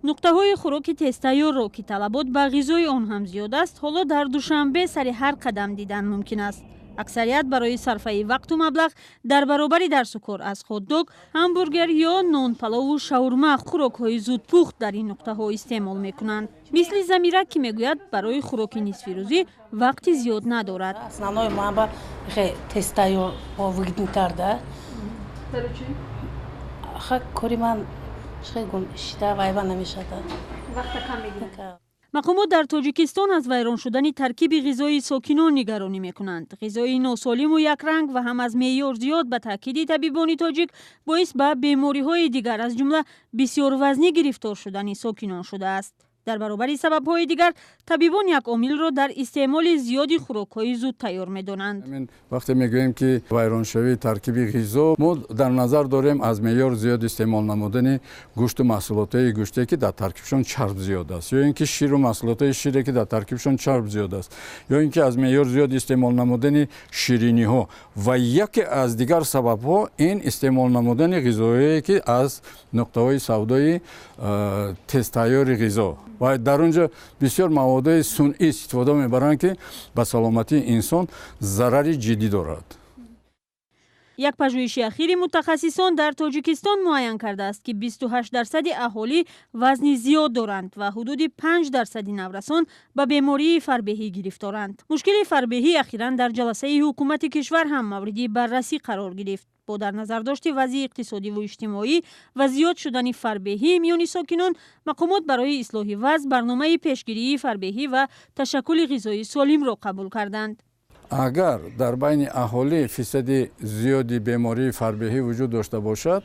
Нуқтаҳои хӯроки тезтайёрро, ки талабот ба ғизои он ҳам зиёд аст, ҳоло дар Душанбе сари ҳар қадам дидан мумкин аст. Аксарият барои сарфаи вақту маблағ дар баробари дарсу кор аз хот-дог, ҳамбургер ё нонпалову шаурма, хӯрокҳои зудпухт дар ин нуқтаҳо истеъмол мекунанд. Мисли Замира, ки мегӯяд, барои хӯроки нисфирӯзӣ вақти зиёд надорад. Основной маба тезтайёр выгоднитар да. Кори ман шида вайва намешавад. Вақта кам мегирад. Мақомот дар Тоҷикистон аз вайрон шудани таркиби ғизои сокинон нигаронӣ мекунанд. Ғизои носолиму якранг ва ҳам аз меъёр зиёд, ба таъкиди табибони тоҷик, боис ба бемориҳои дигар, аз ҷумла бисёрвазнӣ гирифтор шудани сокинон шудааст. Дар баробари сабабҳои дигар, табибон як омилро дар истеъмоли зиёди хӯрокҳои зудтайёр медонанд. Вақте мегӯем, ки вайроншавии таркиби ғизо, мо дар назар дорем аз меъёр зиёд истеъмол намудани гӯшту маҳсулотҳои гӯштие, ки дар таркибшон чарб зиёд аст, ё ин ки ширу маҳсулотҳои шире, ки дар таркибшон чарб зиёд аст, ё ин ки аз меъёр зиёд истеъмол намудани шириниҳо. Ва яке аз дигар сабабҳо ин истеъмол намудани ғизоҳое, ки аз нуқтаҳои савдои тезтайёри ғизо ва дар он ҷо бисёр маводҳои сунъӣ истифода мебаранд, ки ба саломатии инсон зарари ҷиддӣ дорад. Як пажӯҳиши ахири мутахассисон дар Тоҷикистон муайян кардааст, ки 28 дарсади аҳолӣ вазни зиёд доранд ва ҳудуди 5 дарсади наврасон ба бемории фарбеҳӣ гирифторанд. Мушкили фарбеҳӣ ахиран дар ҷаласаи ҳукумати кишвар ҳам мавриди баррасӣ қарор гирифт. Бо дар назардошти вазъи иқтисодиву иҷтимоӣ ва зиёд шудани фарбеҳӣ миёни сокинон, мақомот барои ислоҳи вазъ барномаи пешгирии фарбеҳӣ ва ташаккули ғизои солимро қабул карданд. Агар дар байни аҳолӣ фисади зиёди бемории фарбеҳӣ вуҷуд дошта бошад,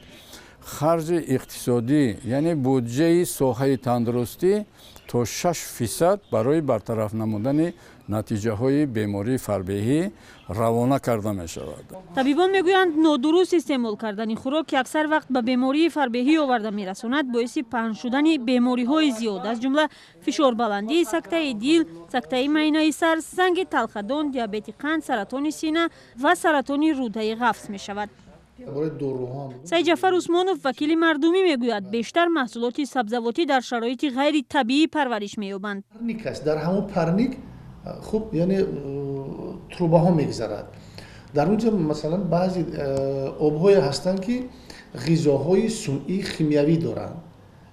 харҷи иқтисодӣ, яъне буҷаи соҳаи тандурустӣ, то 6 фисад барои бартараф намудани натиҷаҳои бемории фарбеҳӣ равона карда мешавад. Табибон мегӯянд, нодуруст истеъмол кардани хӯрок, ки аксар вақт ба бемории фарбеҳӣ оварда мерасонад, боиси паҳн шудани бемориҳои зиёд, аз ҷумла фишорбаландӣ, сактаи дил, сактаи майнаи сар, санги талхадон, диабети қанд, саратони сина ва саратони рӯдаи ғафс мешавад. Сайдҷафар Усмонов, вакили мардумӣ, мегӯяд, бештар маҳсулоти сабзавотӣ дар шароити ғайритабиӣ парвариш меёбанд. Дар ҳамон парник хуб, яъне трубаҳо мегузарад. Дар он ҷо, масалан, баъзе обҳое ҳастанд, ки ғизоҳои сунъии химиявӣ доранд,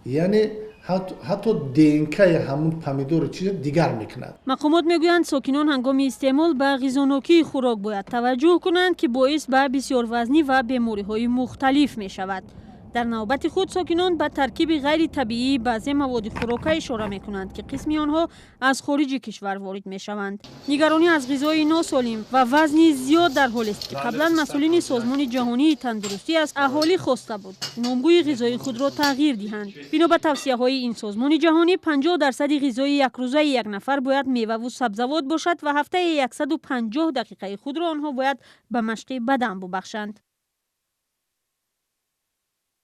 яъне ҳатто ДНКи ҳамун помидору чиза дигар мекунад. Мақомот мегӯянд, сокинон ҳангоми истеъмол ба ғизонокии хӯрок бояд таваҷҷӯҳ кунанд, ки боис ба бисёрвазнӣ ва бемориҳои мухталиф мешавад. Дар навбати худ, сокинон ба таркиби ғайритабиии баъзе маводи хӯрока ишора мекунанд, ки қисми онҳо аз хориҷи кишвар ворид мешаванд. Нигаронӣ аз ғизои носолим ва вазни зиёд дар ҳолест, ки қаблан масъулини Созмони Ҷаҳонии Тандурустӣ аз аҳолӣ хоста буд, номгӯи ғизои худро тағйир диҳанд. Бино ба тавсияҳои ин созмони ҷаҳонӣ, 50 дарсади ғизои якрӯзаи як нафар бояд меваву сабзавот бошад ва ҳафтаи 150 дақиқаи худро онҳо бояд ба машқи бадан бубахшанд.